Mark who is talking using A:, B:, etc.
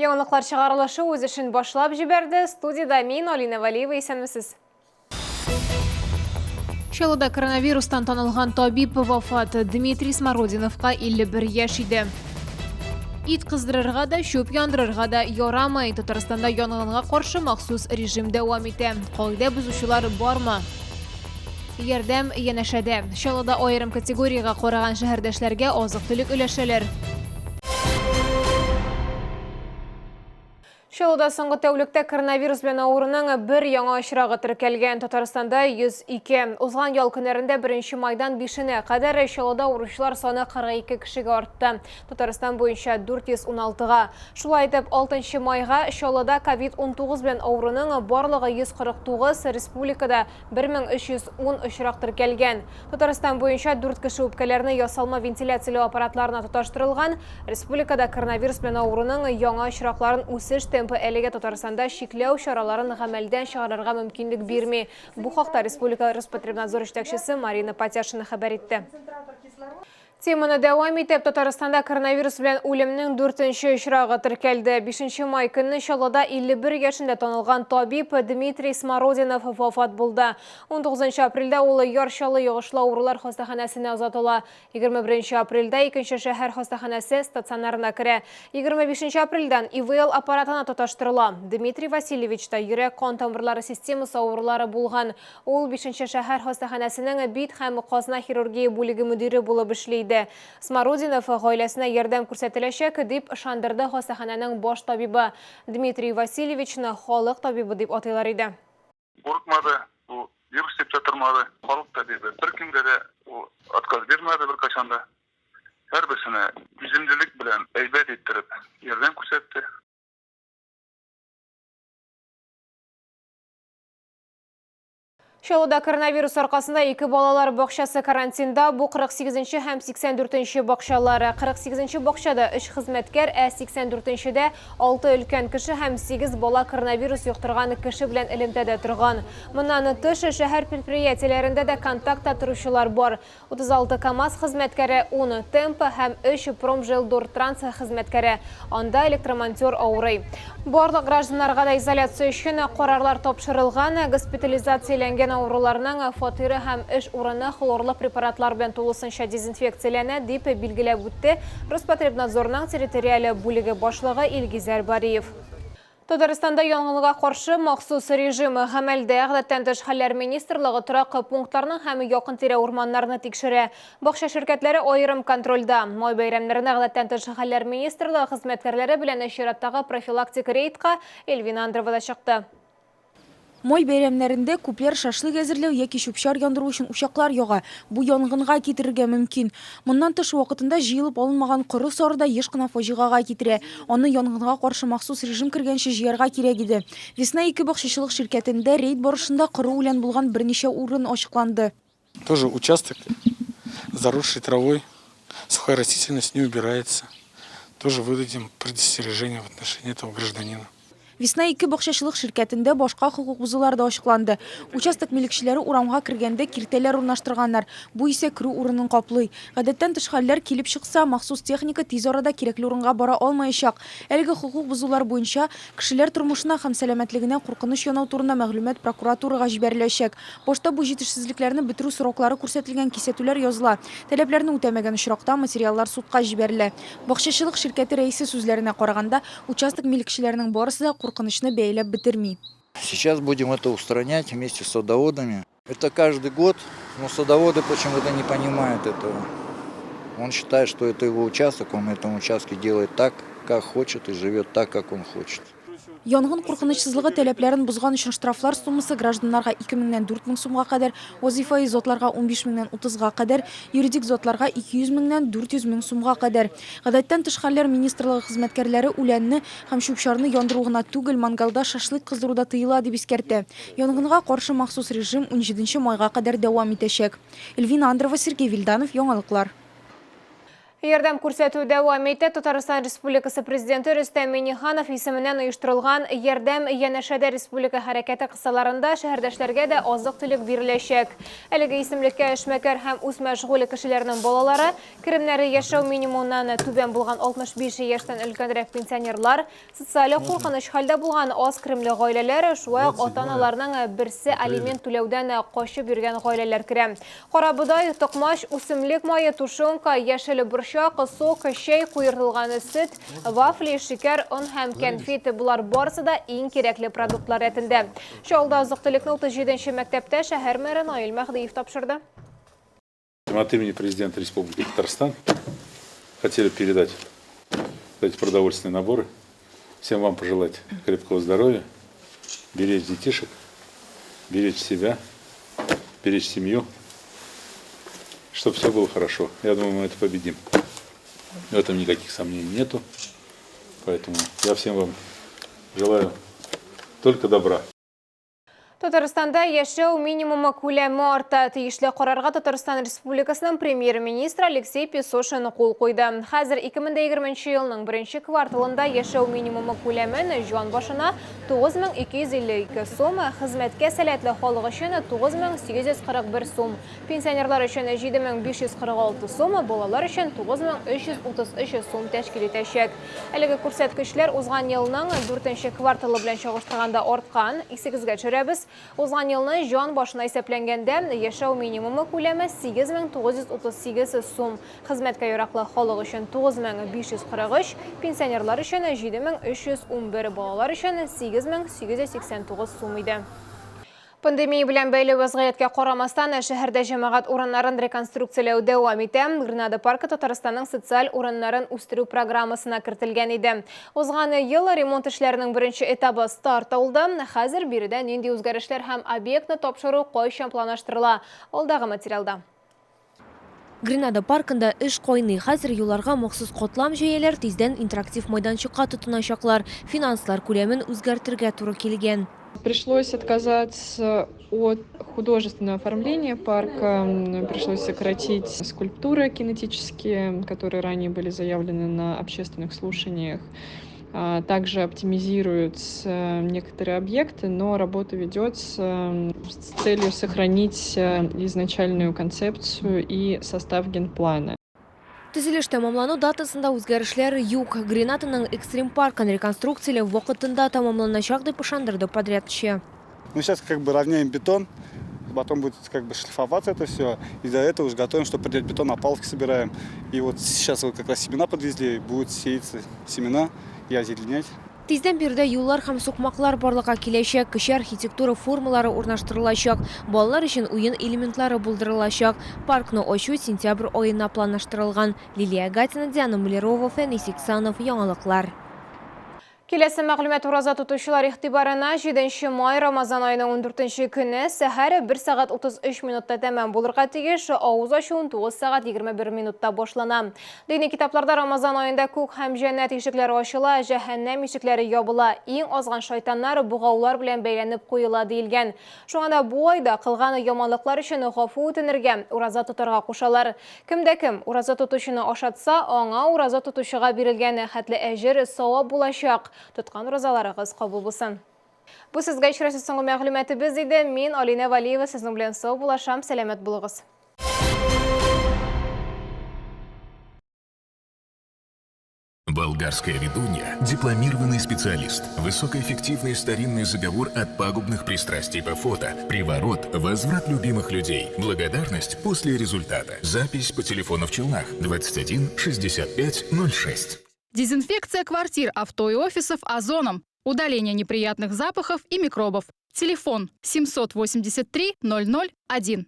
A: Яңалыклар чыгарылышы үз эшен башлап җибәрде. Студиядә мин, Алина Вәлиева, исәнмесез. Чаллыда коронавирустан танылган табиб вафат. Дмитрий Смородиновка 51 яшь иде. Ит кыздырырга да, чүп яндырырга да ярамый. Татарстанда янгынга каршы махсус режим дәвам итә. Кагыйдә бозучылар бармы? Ярдәм янәшәдә. Чаллыда аерым категориягә караган шәһәрдәшләргә азык-төлек өләшәләр. Чаллыда соңгы тәүлектә коронавирус белән авыруның бер яңа очрагы теркәлгән. Татарстанда 102. Узган ял көннәрендә 1 майдан 5-нә кадәр Чаллыда авыручылар саны 42 кешегә артты. Татарстан буенча 416-га. Шулай итеп, 6 майга Чаллыда ковид-19 белән авыруның барлыгы 149, республикада 1310 очрак теркәлгән. Татарстан буенча дүрт кеше үпкәләрне ясалма вентиляцияләү аппаратларына тоташтырылган. Республикада коронавирус белән авыруның яңа очракларын үсеш темпы әлегә Татарстанда чикләү чараларын гамәлдән чыгарырга мөмкинлек бирми. Бу хакта республика Роспотребнадзор җитәкчесе Марина Патяшина хәбәр итте. Теманы дәвам итеп, Татарстанда коронавирус белән үлемнең дүртенче очрагы теркәлде. Бишенче май көнне Чаллыда 51 яшендә танылган табиб Дмитрий Смородинов вафат булды. 19 апрельдә ул Яр Чаллы йогышлы авырулар хастаханәсенә озатыла. 21 апрельдә икенче шәһәр хастаханәсе стационарына керә. 25 апрельдән ИВЛ аппаратына тоташтырыла. Дмитрий Васильевичта йөрәк-кан тамырлары системасы авырулары булган. Ул Бишенче шәһәр хастаханәсенең бит һәм казна хирургия бүлеге мөдире булып эшли иде. Смородинов гаиләсенә ярдәм күрсәтеләчәк, дип ышандырды хастаханәнең баш табибы. Дмитрий Васильевичны халык табибы дип атыйлар иде.
B: Курыкмады, ул вирус дип тә тормады. Халык табибы беркемгә дә ул отказ бирмәде беркайчан да. Һәрберсенә түземлелек белән әйбәт иттереп ярдәм күрсәтте.
A: Чаллыда коронавирус аркасында ике балалар бакчасы карантинда. Бу 48 нче һәм 84 нче бакчалар. 48 нче бакчада өч хезмәткәр, ә 84 нчедә алты өлкән кеше һәм сигез бала коронавирус йоктырган кеше белән элемтәдә торган. Моннан тыш, шәһәр предприятиеләрендә дә контактта торучылар бар. 36 КАМАЗ хезмәткәре, ун Темпо һәм өч Промжилдортранс хезмәткәре. Анда электромонтер авырый. Барлык гражданнарга да изоляция өчен карарлар тапшырылган. Госпитализацияләнгән авыруларның фатиры һәм эш урыны хлорлы препаратлар белән тулысынча дезинфекцияләнә, дип билгеләп үтте Роспотребнадзорның территориаль бүлеге башлыгы Илгизәр Бариев. Татарстанда янгынга каршы махсус режим гамәлдә. Гадәттән тыш хәлләр министрлыгы торак пунктларны һәм якын-тирә урманнарны тикшерә. Бакча ширкәтләре аерым контрольдә. Май бәйрәмнәренә гадәттән тыш хәлләр министрлыгы хезмәткәрләре белән чираттагы профилактик рейдка Эльвина Андрова да чыкты.
C: Май бәйрәмнәрендә күпләр шашлык әзерләү яки чүп-чар яндыру өчен учаклар яга. Бу янгынга китерергә мөмкин. Моннан тыш, вакытында җыелып алынмаган коры сары да еш кына фаҗигага китерә. Аны янгынга каршы махсус режим кергәнче җыярга кирәк иде. Весна-2 бакчачылык ширкәтендә рейд барышында коры үлән булган берничә урын ачыкланды.
D: Тоже участок, заросший травой, сухая растительность не убирается. Тоже выдадим предостережение в отношении этого гражданина.
C: Весна-2 бакчачылык ширкәтендә башка хокук бозулар да ачыкланды. Участок милекчеләре урамга кергәндә киртәләр урнаштырганнар, бу исә керү урынын каплый. Гадәттән тыш хәлләр килеп чыкса, махсус техника тиз арада кирәкле урынга бара алмаячак. Әлеге хокук бозулар буенча кешеләр тормышына һәм сәламәтлегенә куркыныч янау турында мәгълүмат прокуратурага җибәреләчәк. Башта бу җитешсезлекләрне бетерү сроклары күрсәтелгән кисәтүләр языла. Таләпләрне үтәмәгән очракта, материаллар судка җибәрелә. Бакчачылык ширкәте рәисе сүзләренә караганда, участок милекчеләренең барысы да куркынычны бәяләп бетерми.
E: Сейчас будем это устранять вместе с садоводами. Это каждый год, но садоводы почему-то не понимают этого. Он считает, что это его участок, он на этом участке делает так, как хочет и живет так, как он хочет.
C: Янгын куркынычсызлыгы таләпләрен бозган өчен штрафлар суммасы гражданнарга 2 меңнән 4 мең сумга кадәр, вазыйфаи затларга 15 меңнән 30 га кадәр, юридик затларга 200 меңнән 400 мең сумга кадәр. Гадәттән тыш хәлләр министрлыгы хезмәткәрләре үләнне һәм чүп-чарны яндыру гына түгел, мангалда шашлык кыздыру да тыела, дип искәртә. Янгынга каршы махсус режим унҗиденче майга кадәр дәвам итәчәк. Эльвина Андрова, Сергей Вильданов, Яңалыклар.
A: Ярдәм күрсәтү дәвам итә. Татарстан Республикасы Президенты Рөстәм Миңнеханов исеменнән оештырылган Ярдәм янәшәдә республика хәрәкәте кысаларында шәһәрдәшләргә дә азык-төлек биреләчәк. Әлеге исемлеккә эшмәкәр һәм үзмәшгуль кешеләрнең балалары, керемнәре яшәү минимумыннан түбән булган 65 яшьтән өлкәнрәк пенсионерлар, Социаль куркыныч хәлдә булган аз керемле гаиләләр, шулай ук ата-аналарның берсе алимент түләүдән качып йөргән гаиләләр керә. Карабодай, токмач, үсемлек мае, тушенка, яшел борчак, сок, чәй, куертылган сөт, вафли, шикәр, он һәм кәнфит, болар барысы да иң кирәкле продуктлар рәтендә. Чаллыда азык-төлекне 37 нче мәктәптә шәһәр мэры Наил Мәһдиев тапшырды.
F: От имени президента Республики Татарстан хотели передать эти продовольственные наборы. Всем вам пожелать крепкого здоровья, беречь детишек, беречь себя, беречь семью, чтобы все было хорошо. Я думаю, мы это победим. В этом никаких сомнений нету. Поэтому я всем вам желаю только добра.
A: Татарстанда яшәү минимумы күләме арта. Тиешле карарга Татарстан Республикасының премьер-министры Алексей Песошин кул куйды. Хәзер 2020 елның беренче кварталында яшәү минимумы күләмен җан башына 9252 сум, хезмәткә сәләтле халык өчен 9841 сум, пенсионерлар өчен 7546 сум, балалар өчен 9333 сум тәшкил итәчәк. Әлеге күрсәткечләр узган елның дүртенче кварталы белән чагыштырганда арткан. Исегезгә төшерәбез, узган елны җан башына исәпләнгәндә, яшәү минимумы күләме 8938 сум, хезмәткә яраклы халык өчен 9543, пенсионерлар өчен 7311, балалар өчен 8889 сум иде. Пандемия белән бәйле вәзгыятькә карамастан, шәһәрдә җәмәгать урыннарын реконструкцияләү дәвам итә. Гренада паркы Татарстанның социаль урыннарын үстерү программасына кертелгән иде. Узган ел ремонт эшләренең беренче этабы старт алды. Хәзер биредә нинди үзгәрешләр һәм объектны тапшыру кайчан планлаштырыла? Алдагы материалда.
G: Гренада паркында эш кайный. Хәзер юлларга махсус катлам җәяләр, тиздән интерактив майданчыкка тотыначаклар. Финанслар күләмен үзгәртергә туры килгән.
H: Пришлось отказаться от художественного оформления парка, пришлось сократить скульптуры кинетические, которые ранее были заявлены на общественных слушаниях. Также оптимизируются некоторые объекты, но работа ведется с целью сохранить изначальную концепцию и состав генплана.
G: Төзелеш тәмамлану датасында үзгәрешләр юк. Гренаданың экстрим паркын реконструкцияләү вакытында тәмамланачак, дип ышандырды подрядчы.
I: Мы сейчас как бы равняем бетон, потом будет как бы шлифоваться это все. И до этого уже готовим, чтобы придет бетон, опалубки собираем. И вот сейчас вот как раз семена подвезли, будут сеяться семена и озеленять.
G: Тиздән биредә юллар һәм сукмаклар барлыкка киләчәк, кече архитектура формалары урнаштырылачак, балалар өчен уен элементлары булдырылачак. Паркны ачу сентябрь аена планлаштырылган. Лилия Гатина, Диана Мулерова, Фәнис Иксанов, Яңалыклар.
A: Киләсе мәгълүмат ураза тотучылар игътибарына 7 май Рамазан аеның 14 көне сәхәр 1 сәгать 33 минутта тәмам булырга тиеш, авыз ачу 19 сәгать 21 минутта башлана. Дини китапларда Рамазан аенда күк һәм җәннәт ишекләре ачыла, җәһәннәм ишекләре ябыла, иң азган шайтаннар богаулар белән бәйләнеп куела диелгән. Шуңа да бу айда кылган яманлыклар өчен гафу үтенергә, ураза тотарга кушалар. Кем дә кем ураза тотучыны ашатса, аңа ураза тотучыга бирелгән хәтле әҗер, савап булачак. Тоткан уразаларыгыз кабул булсын. Бу сезгә очрашу соңгы мәгълүматыбыз иде. Мин, Алинә Валиева, сезнең белән сау булашам. Сәламәт булыгыз.
J: Болгарская ведунья – дипломированный специалист. Высокоэффективный старинный заговор от пагубных пристрастий по фото, приворот, возврат любимых людей, благодарность после результата. Запись по телефону в Челнах 21 65 06.
K: Дезинфекция квартир, авто и офисов озоном. Удаление неприятных запахов и микробов. Телефон 783 00 1.